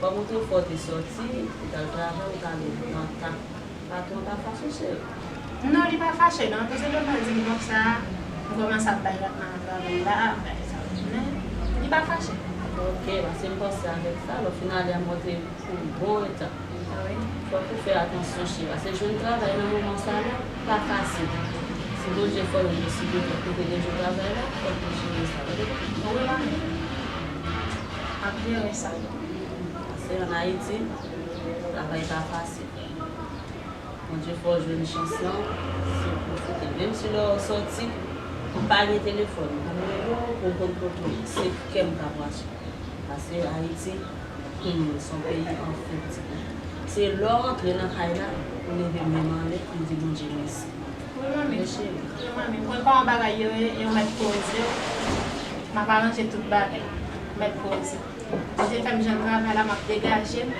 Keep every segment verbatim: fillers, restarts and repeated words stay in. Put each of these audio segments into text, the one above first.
Montre fò w te sòti, ou t al travay, ou t ale nan ta. Patwon pa fache, cheri? Non, li pa fache, non. Paske lè l di m konsa, m kòmanse ap bay lòt manman travay la, m bay sa yo. Men, li pa fache. Ok, paske m panse avèk sa, lè w fin ale a montre pou bon eta. Wi. Fòk ou fè atansyon, cheri, paske jwenn travay nan moman sa la, pa fasil. Si Bondye fè w deside pou koute de jou travay la, fòk ou jere sa, tande? Wi, manmi. M ap jere sa. Paske ann Ayiti, travay pa fasil. Bondye fè w jwenn chans lan, se pwofite. Menm si lè w sòti, ou pa gen telefòn, ou rele w pou w konn kote w ye. Se kè m k ap rache. Paske Ayiti, hmm, se yon peyi anfin, timoun. Se lè w rantre nan kay la, ou leve men m anlè, ou di Bondye mèsi. Wi, manmi. Wi, cheri. Wi, manmi. Mwen pa yon bagay yo, yo mèt poze. M ap aranje tout bagay. Mèt poze. Bondye fè m jwenn travay la, m ap degaje m,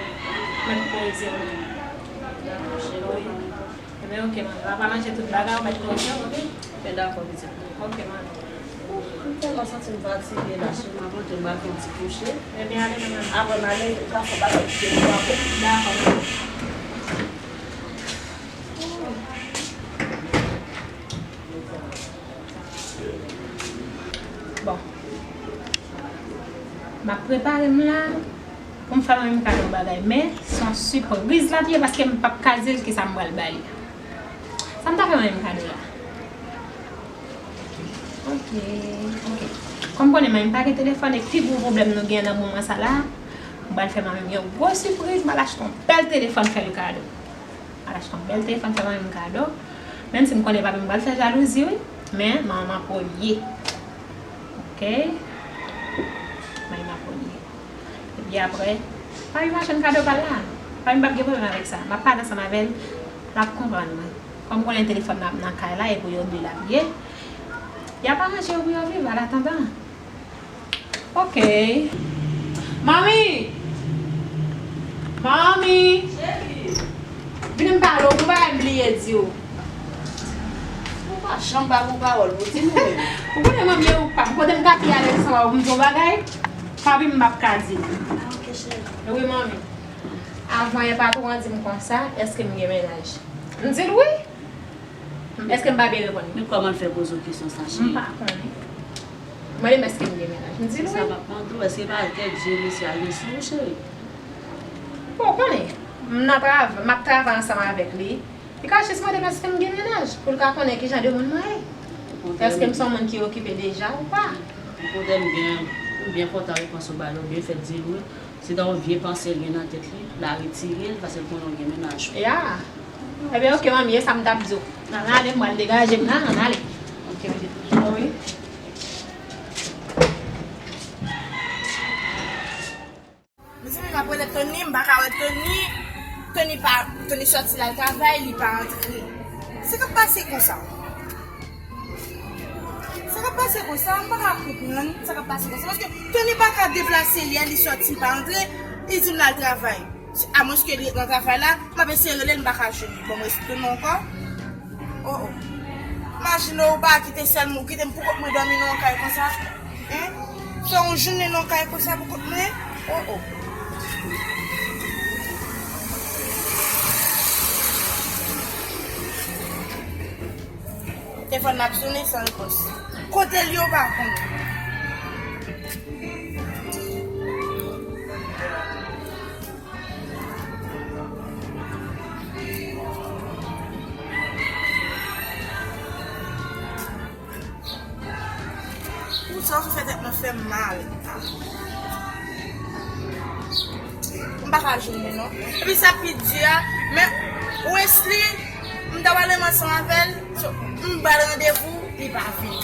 mèt poze m. Dakò, cheri. Wi. Ebyen, ok, manmi. M ap aranje tout bagay, ou mèt poze m, ok? Ebyen, dakò, pitit. Ok, manmi. M tèlman santi m fatige la, cheri, m ap antre, m pral fè yon ti kouche. Ebyen, ale, manmi. Apre m ale, ou ka fè bagay ki te pou ankò. Dakò, manmi. Bon. M ap prepare m la pou m fè manmi m kado yon bagay, men se yon sipriz l ap ye paske m p ap ka di l kisa m pral ba li. Sa m ta fè manmi m kado la? Ok, ok. Kòm konnen manmi m pa gen telefòn e pi gwo pwoblèm nou gen nan moman sa la, m pral fè manmi m yon gwo sipriz, m al achte yon bèl telefòn fè l kado. M al achte yon bèl telefòn fè manmi m kado. Menm si m konnen papi m pral fè jalouzi, wi. Men, manman premye. Ok? Manmi m an premye. Epi apre, papi m achte m kado pa l la. Papi m p ap gen pwoblèm avèk sa. M ap pale ansanm avè l, l ap konprann mwen. Kòm konnen telefòn nan nan kay la, e pou yo de l ap ye. Y ap aranje yo pou yo viv, an atandan. Ok. Manmi! Manmi! Cheri! Vini m pale w, gon bagay m bliye di w. Ou pa janm ba m yon pawòl pou di nou menm. Ou konnen manmi e ou pa m. Kote m ka pi alèz ansanm avè w pou m di yon bagay, papi m p ap ka di l. Ah, ok, cheri. Wi, manmi. Avan yè patwon an di m konsa, èske m gen mennaj? M di l wi. Èske m pa byen reponn li? Men kòman l fè poze w kesyon sa, cheri? M pa konnen. Mande m èske m gen mennaj. M di l wi. Sa m ap mande w, èske pa tèt je mesye a gen sou ou, cheri? Bon, ou konnen, m nan trav-, m ap travay ansanm avèk li. Li ka jis mande m èske m gen mennaj, pou l ka konnen ki jan de moun mwen ye. Èske m se yon moun ki okipe deja ou pa? Okontrè, m gen, m byen kontan repons ou ba l, ou byen fèt di l wi. Se ta yon vye panse l gen nan tèt li, l a retire l, paske l konnen w gen mennaj ou. Ya. Ebyen, ok, manmi, e sa m t ap di w. Ann ale, m pral degaje m la, ann ale. Ok, pitit. Wi. Mezanmi, m ap rele Tony, m pa ka wè Tony. Tony pa, Tony sòti l al travay, li pa antre. Sa k ap pase konsa? Sa k ap pase konsa? M pa ka konprann sa k ap pase konsa. Paske Tony pa ka deplase li a, li sòti, li pa antre, li di m l al travay. Amwenske li ret nan travay la, m ap eseye rele l, m pa ka jwenn li. Bon, m resi tounen ankò. Oh, oh. Imajine w pa kite sèl mwen, ou kite m pou kont mwen dòmi nan yon kay konsa. Hein? Fè yon jounen nan yon kay konsa pou kont mwen. Oh, oh. Telefòn nan ap sonnen san repons. Kote l ye, w pa konnen. Pou sa, ou fè tèt mwen fè m mal. M pa ka jwenn li non. Epi sa pi di a, men Wesley, m ta pale ansanm avè l, so, m ba l randevou, li pa vini.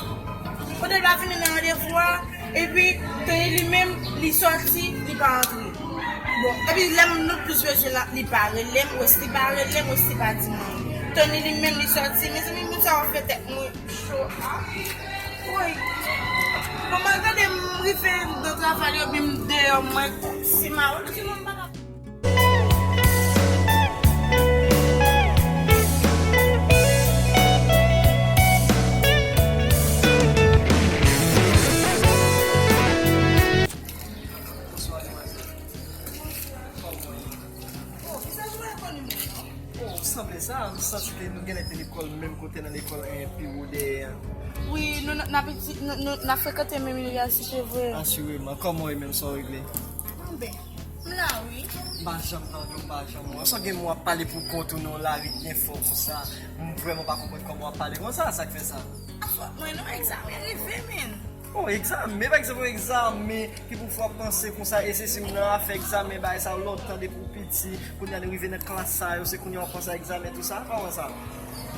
Kote l pa vini nan randevou a, epi Tony li menm, li sòti, li pa antre. Bon, epi lè m nou plis bezwen l, li pa rele m, Wesley pa rele m, Wesley pa di m anyen. Tony li menm, li sòti, mezanmi, moun sa yo fè tèt mwen cho. Woy. Bon, malgre m rive nan travay yo, men m deyò, mwen si ma wè, si mwen pa ka. Bonswa, demwazèl. Oh, sanble sa, m santi ke nou genlè te lekòl menm kote nan lekòl en pi wo dèyè an. Wi, nou n ap eti- nou- nou- n ap frekante menm inivèsite vre. Asireman. Kòman w ye menm, sa w regle? Mwen byen. M la wi. M pa janm tande w, m pa janm wè w. Sa w gen moun w ap pale pou kont ou nan yon lari byen fò konsa. M vrèman pa konprann kòman w ap pale konsa, sa k fè sa? Afwa mwen non, egzamen rive menm. Oh, egzamen, pa egzanp, yon egzamen ki pou fè w panse konsa, e se si w nan afè egzamen, bagay sa yo, lè w tande pou piti, kounye a nou rive nan klas sa yo, se kounye a w panse a egzamen, tou sa, kòman sa?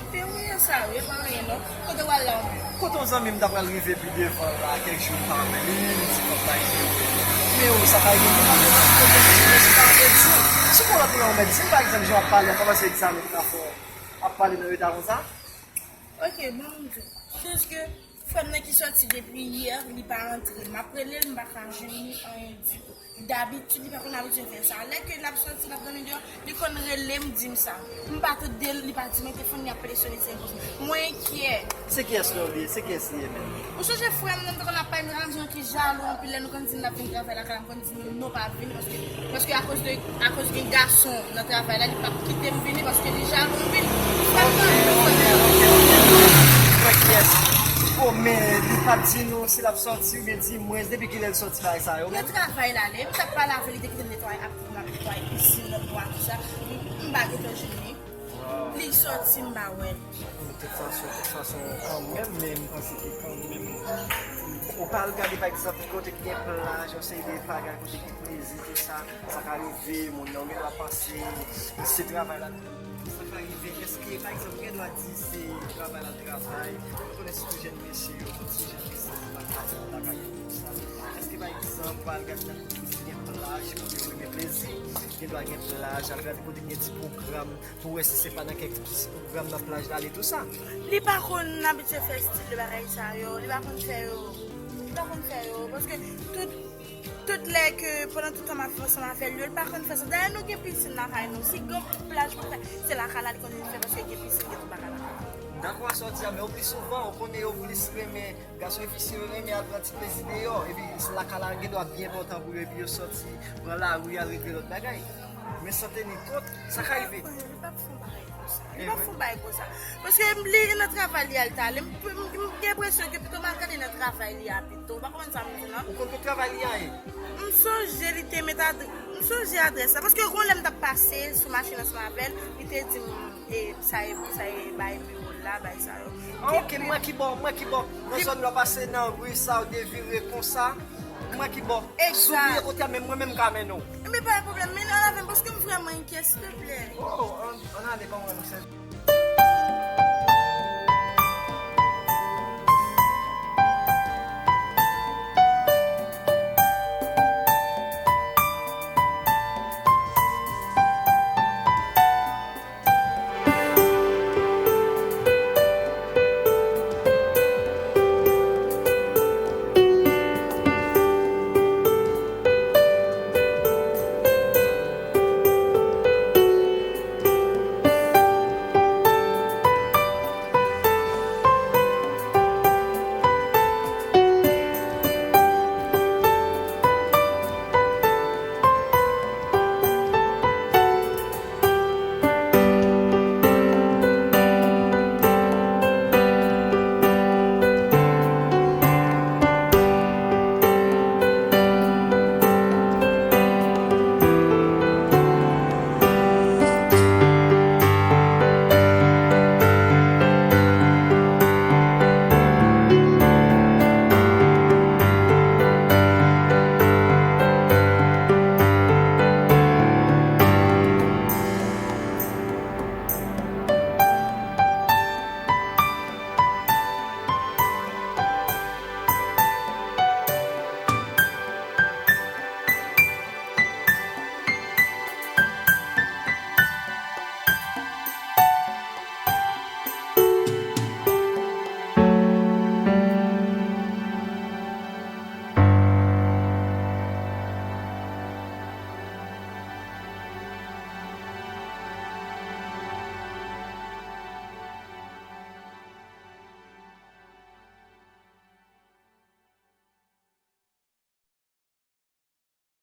Te wi, e sa yo, e pa anyen non. Kote w al la ou menm? Kote yon zanmi m ta pral rive pi devan la, kèk jou m pa wè li, li di fòk bay li. Men ou, sa pa rive pou mwen, mwen se ta vle di w. Si w konn antre nan yon mèt, si pa egzanp, jan w ap pale, an pa panse egzamen ki ta fè w ap pale nan eta konsa? Ok, bon, m di w. Paske frè m nan ki sòti depi yè, li pa rantre. M ap rele l, m pa ka jwenn li, anyen ditou. Dabitid, li pa konn abitye fè sa. Lè ke l ap sòti, l ap dòmi deyò, li konn rele m, di m sa. M pa tande l, li pa di mwen telefòn li ap presyone, se enposib. Mwen enkyè. Se kiyès non li ye? Se kiyès li ye menm? Ou sonje frè m nan, m te konn ap pale, m te konn ap di nou ki jalou anpil lè nou konn di n ap vin travay lakay la, m konn di nou nou pa vini paske, paske akoz de, akoz gen gason nan travay la, li p ap kite m vini paske li jalou anpil. Li p ap tann nou. Mwen kiyès? Oh, men li p ap di nou si l ap sòti oubyen di mwens depi kilè l sòti bagay sa yo menm? Nan travay l ale, m t ap pale avè l, li te kite m netwaye, ap, m ap netwaye pisin, lòt bò a, tou sa. M, m pa gentan jwenn li. Li sòti m pa wè l. De tout fason, tout fason, kanmenm, men m panse ke kanmenm, ou pa al gade pa egzanp kote k gen plaj, yon seri de bagay kote gen plezi, tout sa, sa ka rive, moun nan ou gen dwa panse se travay la. Sa ka rive, èske pa egzanp ou gen dwa di se travay la travay? Ou konnen sitou jèn mesye yo, ti jèn mesye yo pa ka, pa ka gen tout sa. Èske pa egzanp ou al gade nan kote ki gen plaj, kote yo renmen plezi, gen dwa gen plaj, al gade kote gen ti pwogram, pou wè si se pa nan kèk ti pwogram nan plaj la ale tou sa. Li pa konn abitye fè estil de bagay sa yo, li pa konn fè yo. Li pa konn fè yo, paske tout, tout lè ke, pandan tout tan m ap viv ansanm avè l yo, li pa konn fè sa. Dayè nou gen pisin lakay nou, si gen plaj pou fè, se lakay la li konn vin fè paske gen pisin, gen tout bagay lakay la. M dakò a sa w di a, men ou pli souvan, ou konnen yo plis renmen, gason e fi si yo renmen al pran ti plezi deyò, epi lakay la gen dwa byen enpòtan pou yo, epi yo sòti pran lari al regle lòt bagay. Men san teni kont, sa ka rive. Li p ap fè yon bagay konsa. Li p ap fè yon bagay konsa. Paske li nan travay li al talè. M, m, m gen enpresyon ke pito m al gade nan travay li a pito. Ou pa konprann sa m di non. Ou konn kot travay li a ye? M sonje li te met adrès. M sonje adrès la. Paske gon lè m t ap pase sou machin ansanm avè l, li te di m e, sa e, sa e bay biwo l la, bay sa yo. Ah, ok, mwen ki bò, mwen ki bò. Nan zòn nan pase nan ri sa, ou devire konsa. Mwen ki bò. Egzak. Si w bliye kote a, men mwen menm m ka mennen w. Ebyen pa gen pwoblèm, mennen l avè m paske m vrèman enkyè, silteplè. Oh, ann, ann ale, ban mwen yon sèl.